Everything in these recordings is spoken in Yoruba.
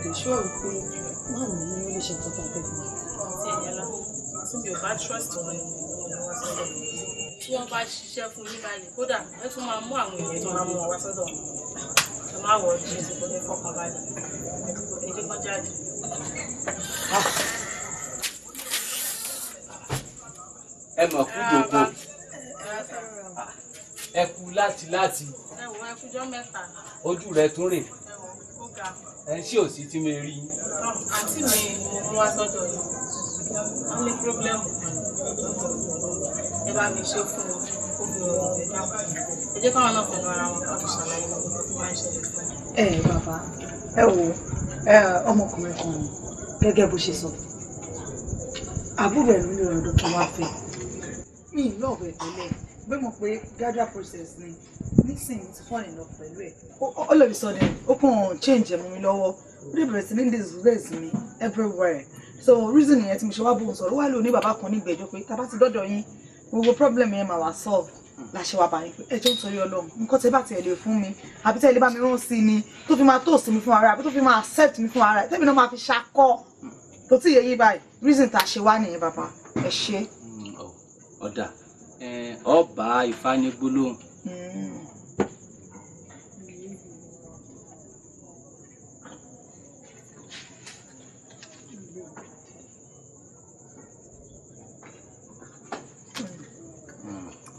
dé ṣọ́ pé má ní ó lè ṣe nǹkan tó fẹ́ fún mi. Àǹtí Ẹniọlá, tí mi ò bá trust wọn ni mo ní wọ́n sọ́dọ̀ mi. Tí wọ́n bá ṣiṣẹ́ fún yín báyìí, kódà ẹ tún máa mú àwọn èèyàn tó máa mú wọn wá sọ́dọ̀ wọn. Ẹ má wọ̀ ọ́ ṣe ti gbọ́dọ̀ fọkàn balẹ̀. Ẹ jẹ́ kán jáde. Ẹ mọ̀ kú jòkó, ẹ kú láti Ẹ wò, ẹ kújọ́ mẹ́ta. Ojú rẹ tún rè. Ẹ wò, ó ga. Ẹ ń ṣe òsì tí mo rí yín. Àǹtí mi ni mo mú wá sọ́dọ̀ yìí. Wọ́n ní problem kan. Ẹ bá mi ṣe fún wọn, ó fi ọ̀rọ̀ rẹ̀ dákun. Ẹ jẹ́ káwọn náà fẹnu ara wọn kán fi ṣàlàyé gbogbo nǹkan tó máa ń ṣẹlẹ̀ fún wọn. Ẹ bàbá, ẹ wò, ọmọkùnrin kan ni gẹ́gẹ́ bó ṣe sọ. Àbúrò ẹ̀ ló ní ọ̀rọ̀ tó wá fẹ́. Mi ì love ẹ̀ tẹ́lẹ̀, bí mo pé gradual process ni, nísìnyí mo ti fall in love pẹ̀lú ẹ̀. All of a sudden, ó kàn change ẹ̀ mọ́ mi lọ́wọ́. Ó dẹ̀ bẹ̀rẹ̀ sí ní disgrace mi everywhere. So reason yẹn tí mo ṣe wá bóun sọ̀rọ̀, ó wá lò ní bàbá kan nígbẹ̀jọ́ pé tá a bá ti dọ́dọ̀ yín, gbogbo problem yẹn máa wá solve. La ṣe wá bá yín pé ẹ jọ̀ọ́ nítorí Ọlọ́run, nǹkan tẹ́ bá tiẹ̀ lè fún mi, àbí tẹ́ lè bá mi rán sí ni, tó fi máa toast mi fún ara, àbí tó fi máa accept mi fún ara, tẹ́mi náà máa fi ṣakọ́. Tó tí yẹ yín báyìí, reason tá a ṣe wá nìyẹn bàbá, ẹ ṣé. Ọ̀dà, ọba Ifá ní gbólóhùn.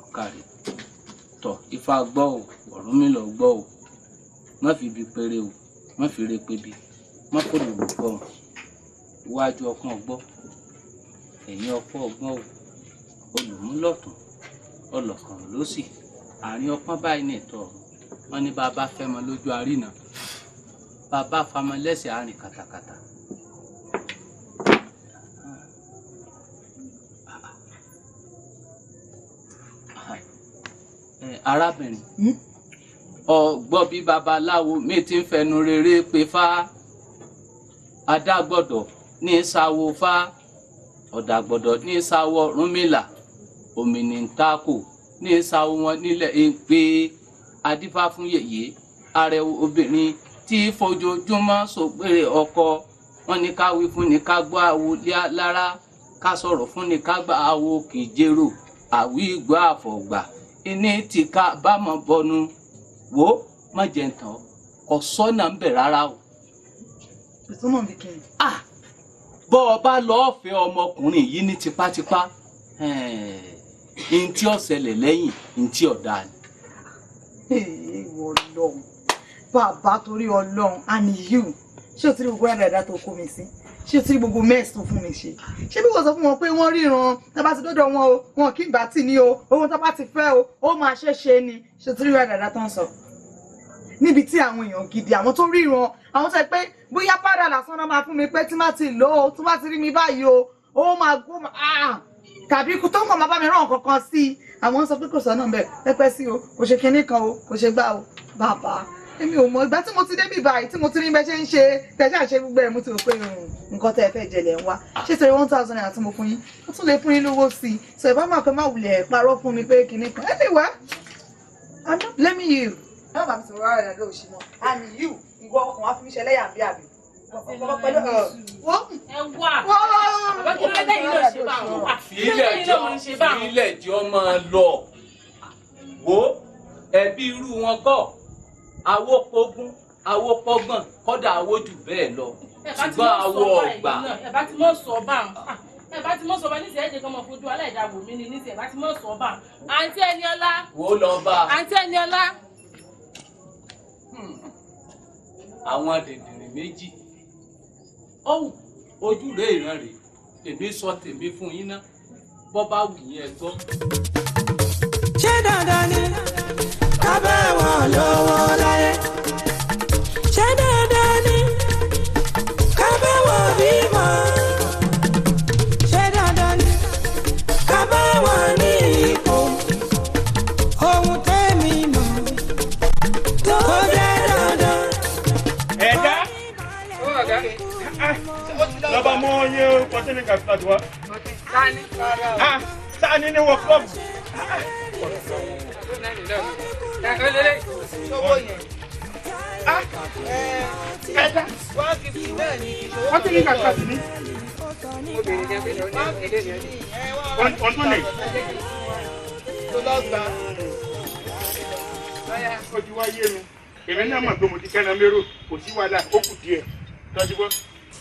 Ọ̀kàrẹ̀ tọ̀, Ifá gbọ́ o, Ọ̀rúnmìlà gbọ́ o, má fi ibi péré o, má fi re pebi, má kò lòlù fọhùn. Iwájú ọpọ́n ọgbọ́, ẹ̀yìn ọpọ́n ọgbọ́n o, olùmúlọ̀tún ọlọ́kàn lósì, àárín ọpọ́n báyìí ní ìtọ̀ ọ̀run. Wọ́n ní bàbá fẹ́ mọ lójú àrínà, bàbá famọ lẹ́sẹ̀ àárín kàtàkàtà. Arábìnrin, ọgbọ́n bí babaláwo mi ti ń fẹnu rere pé fá, adágbọ́dọ̀ ní sáwó fá, ọ̀dàgbọ́dọ̀ ní sáwó Ọ̀rúnmìlà, òmìnirintako ní sáwó wọn nílẹ̀ pé adífá fún yèyé arẹwò obìnrin tí fojoojúmọ́ sògbére ọkọ. Wọn ní ká wí fún ni ká gbọ́ àwo lára, ká sọ̀rọ̀ fún ni ká gbọ́ àwo kìjérò, àwí ìgbọ́ àfọ̀gbà ìní tí ká bámọ̀ bọnu. Wò ó, má jẹ́ ń tàn, kò sọ́nà ń bẹ̀ rárá o. Ìtúmọ̀ bí kí ni? Bọ́ ọ bá lọ́ọ́ fẹ́ ọmọkùnrin yìí ní tipátipá, ntí ó ṣẹlẹ̀ lẹ́yìn ntí ọ̀dà ni. Ìwọ Ọlọ́run, bàbá, torí Ọlọ́run, and you, ṣé o ti rí gbogbo ẹ̀dá tó kó mi sí? Ṣé o ti rí gbogbo mess tó fún mi ṣe? Ṣé bí wọ́n sọ fún wọn pé wọ́n ríran, tá bá ti dọ́dọ̀ wọn o, wọn kì í bá tì ní o, ohun tá bá ti fẹ́ o, ó máa ṣe ṣe ni. Ṣé o ti rí ẹ̀dá tó ń sọ? Níbi tí àwọn èèyàn gidi, àwọn tó ríran, àwọn sọ pé bóyá pádà lásán náà máa fún mi pé tí má ti lò ó, tó bá ti rí mi báyìí o, ó máa gbó tàbí ikú tó ń kàn máa bá mi rán kankan sí i. Àwọn sọ pé kò sọ́nà bẹ́ẹ̀, pẹ́pẹ́ sí o, kò ṣe kinní kan o, kò ṣe gbá o. Bàbá, èmi ò mọ̀. Ìgbà tí mo ti débì báyìí, tí mo ti rí bẹ́ẹ̀ ṣe ń ṣe, tẹ̀sán ṣe gbogbo ẹ̀, mo ti rò pé nǹkan tẹ́ ẹ fẹ́ jẹlẹ̀ ń wá. Ṣé torí ₦1,000 tí mo fún yín, mo tún lè fún yín lówó sí i. Sọ ìbá máa pẹ́ má wulẹ̀ parọ́ fún mi pé kinní kan. Anyway, I'm not blaming you. Ẹ má bàa mi sọ̀rọ̀ rárá rẹ̀ lóòṣì mọ́. And you, ìwọ ọkàn wá fún mi ṣẹlẹ́yà bí àbí. Ẹ wá. Bàbá, kí ló dé yìí náà ṣe bá wọn? Ilẹ̀ jọ máa lọ. Wo ẹbí irú wọn kọ́, awópógún, awópọ́gbọ̀n, kọ́dà awójù bẹ́ẹ̀ lọ. Ṣùgbọ́n awó ọ̀gbà. Ẹ bá ti mọ̀ sọ bá wọn. Ẹ bá ti mọ̀ sọ bá nísìnyí, ẹ jẹ́ kí ọmọ fojú aláìdáwò mi ni nísìnyí, ẹ bá ti mọ̀ sọ bá. Àǹtí Ẹniọlá. Wo lọ bá. Àǹtí Ẹniọlá. Àwọn dìndìnrín méjì. Ọ̀hún ojú rẹ̀ ìran rèé, èmi sọ tèmi fún yín ná, bọ́ bá wù yín ẹ gbọ́. Ṣé dandan ni ká bá wọn lówó láyé? Ṣé dandan ni ká bá wọn bímọ? Ṣé dandan ni ká bá wọn ní ipò? Ohun tẹ́mi mọ̀ tó jẹ́ dandan. Ẹ̀dá lọ́ba mọ́ yé kọ́tẹ́nì kàfíńtà wa. Sáni ní wọ club. Ẹ̀dá. Wọ́n ti ní kàkà sí ní. Wọ́n tún lè. Ó ti wá yé mi. Èmi náà mọ̀ pé mo ti kẹ́ran mérò, kò sí wàhálà, ó kù díẹ̀. Tọ́jú bọ́.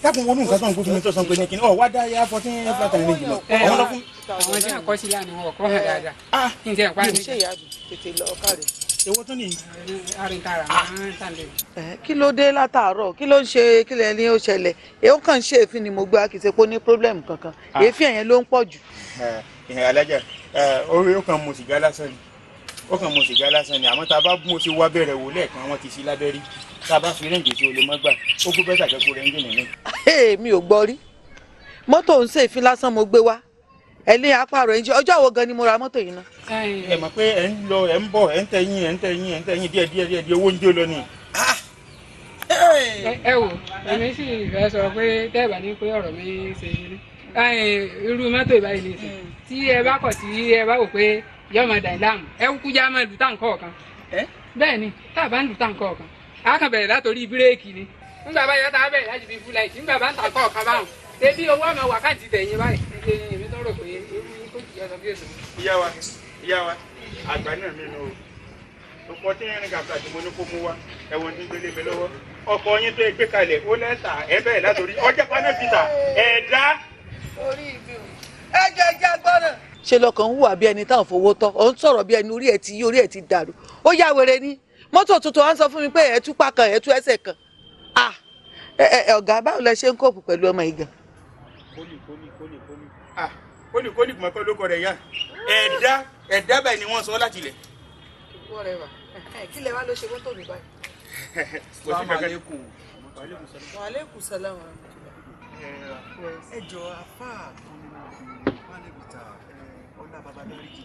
Dákun wọnú nǹkan tó ń gbé fún mi tó sọ pé ní kíni ọ wá dá yá 14 flat and méjì lọ. Àwọn lọ fún. Àwọn tí a kọ́ sí lánàá wọn kọ́ hàn dáadáa. Kí n tẹ́ ẹ̀ pa ní. Ṣé ìyá mi tètè lọ káre. Èwo tún nìyí. Arìntara máa ń tàn lé. Kí ló dé látàárọ̀? Kí ló ń ṣe kí lẹ ní ó ṣẹlẹ̀? Èyí kàn ń ṣe èéfín ni mo gbé kì í ṣe pé ó ní problem kankan. Èéfín ẹ̀yẹn ló ń pọ̀ jù. Alájà, orí ó kàn mu sìgá lásán ni. Ó kàn mu sìgá lásán ni. Àmọ́ tá a bá mú o ṣe wá bẹ̀rẹ̀ wò lẹ́ẹ̀kan wọ́n ti sí lábẹ́rí. Tá a bá fi rẹ́ǹgì tí o lè mọ́ gbà, ó kú bẹ́tà kẹ́kọ̀ọ́ rẹ́ǹgì nìyẹn. Mi ò gbọ́ rí. Mọ́tò ń ṣe èéfín lásán mo gbé wá. Ẹ ní apá rẹ̀ ń ṣe ọjọ́ wo gan ni mo ra mọ́tò yìí ná. Ẹ mọ̀ pé ẹ ń lọ ẹ ń bọ̀ ẹ ń tẹ̀yìn ẹ ń tẹ̀yìn ẹ ń tẹ̀yìn díẹ̀ díẹ̀ díẹ̀ díẹ̀ owó ń jó lọ ni. Ẹ wò, èmi sì fẹ́ sọ pé tẹ́ẹ̀bà ní pé ọ̀rọ̀ mi ṣe ní. Irú mọ́tò ìbáyìí ní ìsìn tí ẹ bá kọ̀ tí ẹ bá wò pé yóò máa dà láàmú ẹ kúkú já máa lù tá nǹkan ọ̀kan. Bẹ́ẹ̀ ni tá a bá ń lù tá nǹkan ọ̀kan a kàn bẹ̀rẹ̀ látòrí bírèkì ni nígbà bá yọ tá a bẹ̀rẹ̀ láti fi fúláì nígbà bá ń tà kọ́ ọ̀kan báwọn ṣebí owó ọmọ wákàtí tẹ̀yìn báyìí ṣe èmi tó rò pé irú yín kò jìyà sọ bí èso. Ìyá wa àgbà náà mi nù o 14 kàkà tí mo ní kó mú wa ẹ̀wọ̀n tí ń gbélé mi lọ́wọ́ ọkọ̀ yín tó gbé kalẹ̀ ó lẹ́tà ẹ bẹ́ẹ̀ látòrí ọjà panẹ́fìtà ẹ̀dá. Orí mi ò ẹ jẹ́ ẹjẹ́ agbọ́ràn. Ṣe lọkàn ń hùwà bí ẹni táwọn fowó tọ́ ò ń sọ̀rọ̀ bí ẹni orí ẹ̀ ti yí orí ẹ̀ ti dàrú ó yá wèrè ni mọ́tò tuntun à ń sọ fún mi pé ẹ̀ tú pa kan ẹ̀ tú ẹsẹ̀ kan. Ọ̀gá báwo lẹ ṣe ń kóòpù pẹ̀lú ọmọ yìí gan. Kólì kólì kólì kólì kọ́ rẹ̀ yá ẹ̀dá ẹ̀dá báyìí ni wọ́n sọ láti ilẹ̀. Kí lẹ wá ló ṣe mọ́tò mi báyìí. Salaamaleykum. Wa aleykum salaam. Ẹ jọ afá panẹ́bìtà ọlá bàbá dáríjì.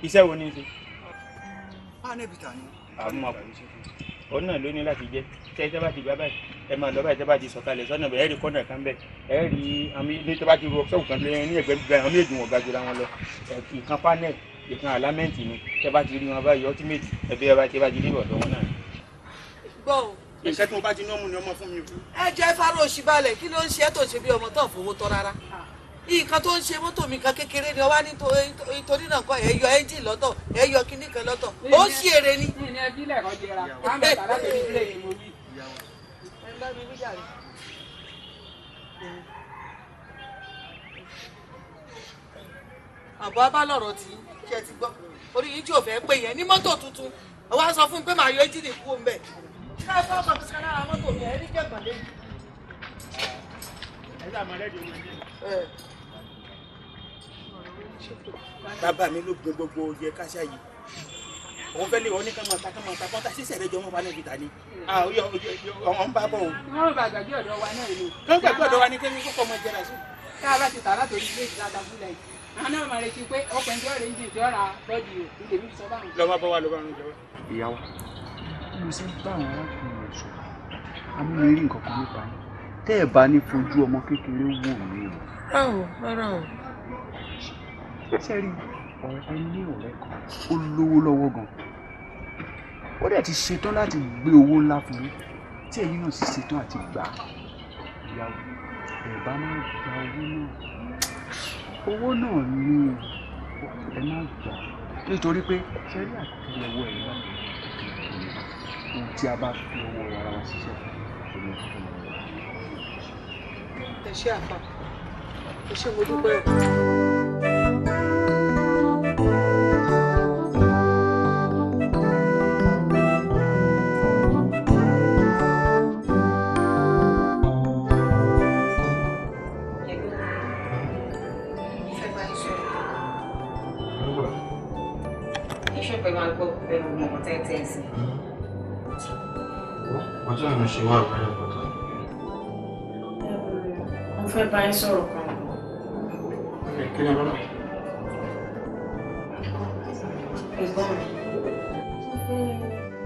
Iṣẹ́ wo ni ṣe? Panẹ́bìtà ni. Àwọn ọkùnrin òun náà ló ní láti jẹ tẹ tẹ bá ti gbá báyìí ẹ máa lọ báyìí tẹ bá ti sọ̀kalẹ̀ sọ́nà bẹ́ẹ̀ ẹ rí kọ́nà kan bẹ́ẹ̀ ẹ rí àmì ní tẹ bá ti rọ sọ́ọ̀kù kan lẹ́yìn ní ẹgbẹ́ gbígbà àwọn méjì wọn ga jura wọn lọ ìkan panel ìkan alámẹ́ǹtì ni tẹ bá ti rí wọn báyìí ultimate ẹbí ẹ bá ti rí ọ̀dọ̀ wọn náà. Gbọ́ o. Iṣẹ́ tí mo bá ti ní ọmú ni ọmọ fún mi. Ẹ jẹ́ fáró òṣì balẹ̀ kí ló ń ṣe é tó ṣe bí ọmọ tó ń fowó tọ́ rárá. Nǹkan tó ń ṣe mọ́tò mi kan kékeré ni ọwá nítorí náà kọ́ ẹ yọ ẹ́ńjìn lọ́tọ̀ ẹ yọ kíní kan lọ́tọ̀ ó ń ṣí èrè ni. Ní ẹbí lẹ́kọ̀ọ́ jẹra wàá mọ̀ tàbí torí bírèkì mo wí. Àbọ̀ abálọ̀rọ̀ tí ṣe ti gbọ́ orí yìí tí ò fẹ́ pé yẹn ní mọ́tò tuntun ọwọ́ sọ fún mi pé màá yọ ẹ́ńjìnì kú òun bẹ̀. Ṣé ẹ fọ́ ọkọ̀ kankan lára mọ́tò mi ẹ ní jẹ̀gbọ̀n lé. Bàbá mi ló gbin gbogbo oyè káṣá yìí òun fẹ́ lé wọn ní ká máa ta kọ́ńtà ṣíṣẹ́ rẹ jọ wọn panẹ́bìtà ni ọ̀hún bá bọ̀ o. Wọ́n bá gbàgbé ọ̀dọ̀ wa náà ni. Kán gbàgbé ọ̀dọ̀ wa ni kéwìn kókó ọmọ jẹrà sí. Tá a bá ti tà látòrí bírèkì láta fúlẹ̀ yìí àwọn náà máa retí pé ọkùnrin tí ọ̀rẹ́ ń jìn tí ọ̀rà bọ́ọ̀dì o ní tèmi sọ báwọn. Lọ́mọ bọ́ wa ló bá ń jẹ wá. Ìyá wa bí mo ṣe ń bá àwọn arákùnrin rẹ̀ sọ̀rọ̀ amúmi rí nǹkan kan nípa yín tẹ́ ẹ̀ bá ní fojú ọmọ kékeré wò mí o. Rárá o. Ṣé rí ọ̀rẹ́ ní ọ̀rẹ́ kan ó lówó lọ́wọ́ gan ó dẹ̀ ti ṣetán láti gbé owó ńlá fún yín tí ẹ̀yin náà sì ṣetán àti gbà á. Ìyàwó ẹ̀ bá má gba owó náà owó náà ní ẹ má gbà á nítorí pé ṣé rí àtẹ́lẹwọ́ ẹ̀ náà ohun tí a bá fi ọwọ́ ara wa ṣiṣẹ́ fún un. Ẹ ṣé àpá ẹ ṣé mo dúpẹ́ o. Ọjọ́ mi ṣe wà very important. Mo fẹ́ bá yín sọ̀rọ̀ kan. Kí ni ọ̀rọ̀ náà? Ẹ̀gbọ́n mi. Mo fẹ́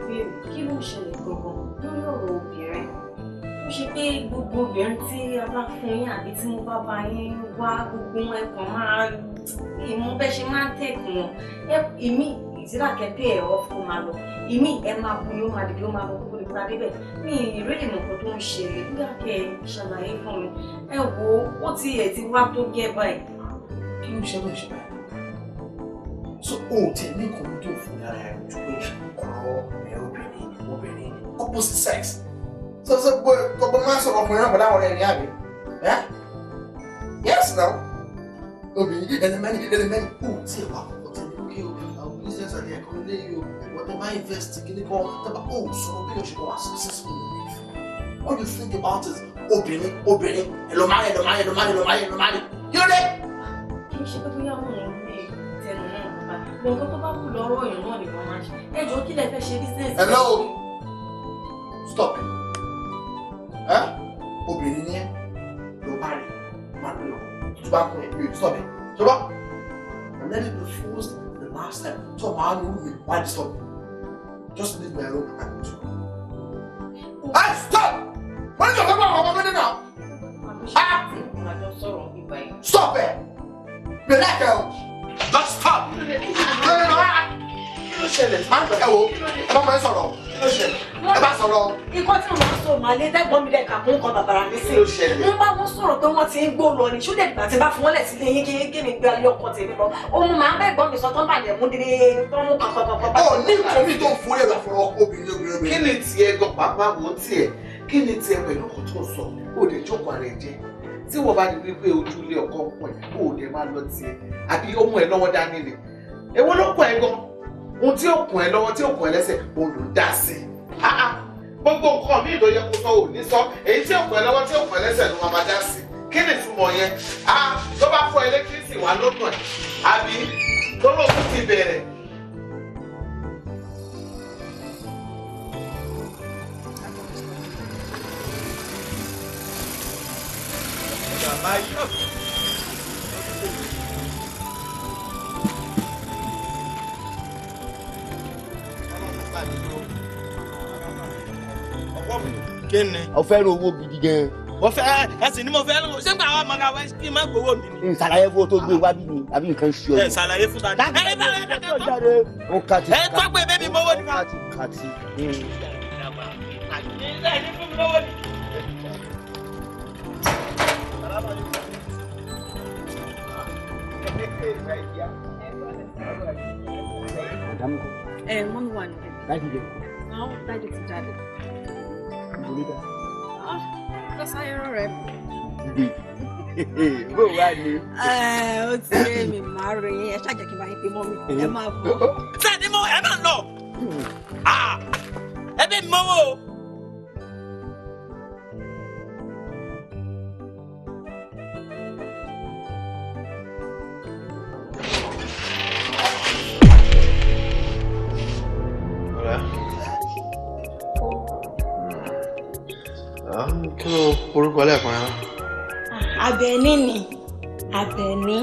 béèrè kí ló ń ṣẹlẹ̀ gangan lórí ọ̀rọ̀ obìnrin. Ó ṣe pé gbogbo obìnrin tí a bá fún yín àbí tí mo bá bá yín wá gbogbo wọn ẹ̀kọ́ máa ìmọ̀ bẹ́ẹ̀ ṣe máa ń tẹ̀kùn wọn. Èmi Ìsìlá kẹ́pẹ́ ẹ̀ ọ́ fún máa lọ. Ìmí ẹ máa bu ni ó máa dìde ó máa lọ kókó nípa débẹ̀. Mi ìrèlè mọ̀ nǹkan tó ń ṣẹlẹ̀. Bóyá kẹ́ ẹ ṣàlàyé fún mi. Ẹ wo ó ti ẹ̀ ti wá tó gẹ́ báyìí. Kí ló ṣe ló ń ṣe báyìí? So o ò tiẹ̀ ní nǹkan tó fún ara ẹ̀ ju pé ọ̀rọ̀ ẹ̀ obìnrin obìnrin opposite sex. So so gbogbo máa ń sọ̀rọ̀ ọkùnrin náà pẹ̀lú àwọn ọ̀rẹ́ rẹ̀ àbí? Yes now. Obìnrin ẹlẹ́mẹ́ni ẹlẹ́mẹ́ni o ò tiẹ̀ wá kọ́kọ́ tẹ̀lé òkè o àwọn business àti ẹ̀kọ́ ilé yìí o wọ́n tẹ bá invest kíní kan tẹ bá o sọ̀rọ̀ bí o ṣe wà successful in life. All you think about is obìnrin obìnrin ẹlọ́márì ẹlọ́márì ẹlọ́márì ẹlọ́márì ẹlọ́márì. Kí ló dé? Kì í ṣe pé bóyá wọn ò ní tẹnu náà bàbá. Nǹkan tó bá kù lọ́rọ̀ èèyàn náà ni wọ́n máa ṣe. Ẹ jọ̀ọ́ kí lẹ fẹ́ ṣe business. Hello. Stop it. Ẹ́ obìnrin ni ẹ́ ló bá rí máa lọ lọ tó bá kún ẹ̀ mi ò stop it. Ṣọlá and let it be first the last time tó máa ń rú mi why disturb me? Just leave me alone and go to work. Hey, stop! Wọ́n ní ìjọba àwọn ọmọ ọmọdé náà. Stop it! Mi ò lẹ́kẹ̀ẹ́ o. Just stop! Kí ló ṣẹlẹ̀? Ẹ wo, ẹ bá máa ń sọ̀rọ̀. Kí ló ṣẹlẹ̀? Ẹ bá sọ̀rọ̀. Nǹkan tí mo máa ń sọ màá lé dẹ́gbọ́n mi lẹ́ka kún nǹkan bàbàrà mi sí. Mo bá wọn sọ̀rọ̀ pé wọ́n ti ń gbó lọ ni. Ṣó dẹ̀ dìgbà tí bá fún wọn lẹ̀ sílé yín kí mi gbé ayé ọkọ tèmi lọ. Òun máa ń bẹ́ gbọ́n mi sọ tán bàjẹ́ mú délé tán mú kankankan. Ó ní nǹkan mi tó ń forí ẹ̀rọ àfọ̀rọ̀ obìnrin obìnrin obìnrin. Kí ni tiẹ̀ gan pàápàá wò ó tiẹ̀? Kí ni tiẹ̀ pẹ̀lú ọkọ̀ tó sọ? Ó dẹ̀ jókòó ara ẹ̀ jẹ́. Tí wọ́n bá di wípé ojú ilé ọkọ ń pọ̀ ẹ̀, ó dẹ̀ máa lọ tiẹ̀. Àbí ó mú ẹ lọ́wọ́ dání ni. Èwo ló kọ ẹ gan? Ohun tí ó kùn ẹ lọ́wọ́ tí ó kùn ẹ lẹ́sẹ̀ òun ló dá sí i. Gbogbo nǹkan míì tó yẹ kó sọ ò ní sọ, èyí tí ó kùn ẹ lọ́wọ́ tí ó kùn ẹ lẹ́sẹ̀ ló máa dá sí i. Kí ni ìtumọ̀ yẹn? Tó bá fọ ẹlẹ́tírísì wà lókàn ẹ̀, àbí tó lóògùn ti bẹ̀rẹ̀. Kí ni. O fẹ́ràn owó gidi gan. Mo fẹ́ ẹsìn ni mo fẹ́ lọ ṣé gbà wá mọ̀ra wá kí n má gbowó mi ni. N ṣàlàyé fún o tó gbé wá bí mi àbí nǹkan ṣe ọ. Ẹ ṣàlàyé fún ta ni. Ẹ bá ẹ jáde. Ó kàtí. Ẹ tọ́ pé bébí mowó ni. Ó kàtí kàtí. Ẹ ní fún mi lówó ni. Ẹ mọ́mí wà níbẹ̀. Láti jẹ. Àwọn dájú ti jáde. Ìbò dá. Lọ sáré rọrẹ. Bó wà ní. Ẹ ó ti rí mi máa rí yín, ẹ ṣáà jẹ́ kí n bá yín pé mọ́mí ẹ máa bọ̀. Sẹ́ni mo ẹ máa lọ. Ẹ bẹ́ẹ̀ mi mọ́wọ́ o. Kí ló orúkọ lẹ́ẹ̀kan yẹn? Àbẹ̀ní ni Àbẹ̀ní.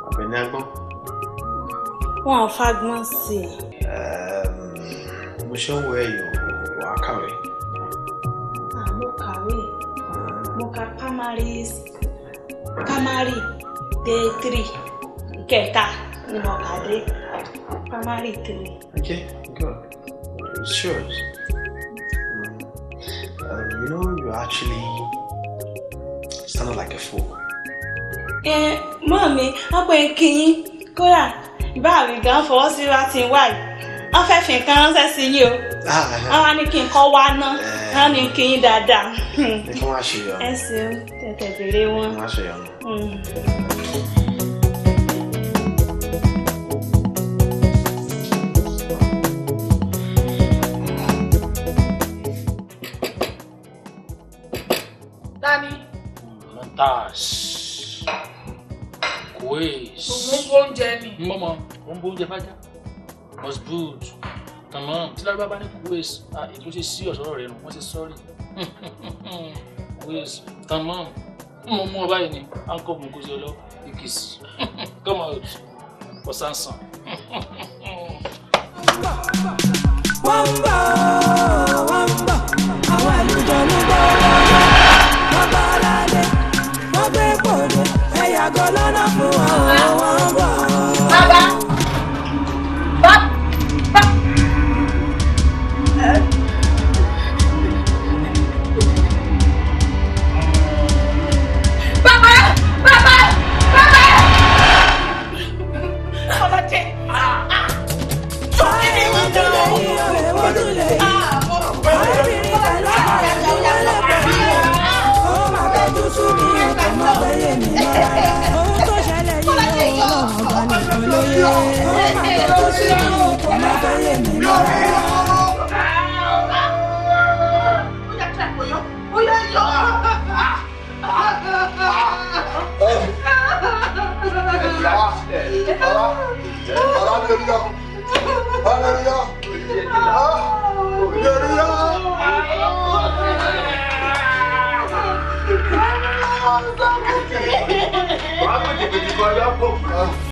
Àbẹ̀ní agbọ́n. Wọn ò fagbọ́n sí i. Mo ṣe ń wo ẹ̀yọ̀ wà á kàwé. Mo kàwé. Mo ka primary dé 3. Ìkẹta ni mo kà dé primary 3. Okay, good. It shows. You know, you actually sounded like a fool. Ẹ mọ́ mi, wọ́n pe kí yín kódà bá mi gan fọwọ́ sí wá ti wá yìí. Wọ́n fẹ́ fi nǹkan ránṣẹ́ sí yín o. Wọ́n wá ní kí n kọ́ wá ná. Wọ́n ní kí yín dáadáa. Ẹ kí wọ́n á ṣe yọnu. Ẹ ṣeun, tẹ̀tẹ̀ bèrè wọn. Kí wọ́n á ṣe yọnu. Montas. Quiz. Mo ń bó oúnjẹ ni. Mọ́mọ́, mo ń bó oúnjẹ fájá. Mosboot. Tàmọ́, tí lárúbá bá ní quiz, ètò ṣe sí ọ̀sọ́rọ̀ rẹ̀ nù, wọ́n ṣe sọ́ọ̀rì. Quiz. Tàmọ́, mo mú ọ báyìí ni, handcuff mo kó sí ọlọ́, ìkìsì. Come out. Ọ̀sánsàn. Wọ́n ń bọ̀, wọ́n ń bọ̀, àwọn àlùjọ ló ń bọ̀ lọ́wọ́. Wọ́n bá lálẹ́, wọ́n gbé pòdè, ẹ yàgò lọ́nà fún wọn, wọ́n ń bọ̀. Bàbá! Bàbá! yìí o, èwo tún lè yí. Arábìnrin pẹ̀lú ọkọ rẹ̀ ni wọ́n lè pẹ̀lú ẹ̀. Ó máa tọ́jú sú mi, kò má fẹ́ yé mi mọ́ rárá. Ohun tó ṣẹlẹ̀ yìí o, Ọlọ́run ọba nìkan ló yé. Ó máa tọ́jú sú mi, kò má fẹ́ yé mi mọ́ rárá. Hallelujah.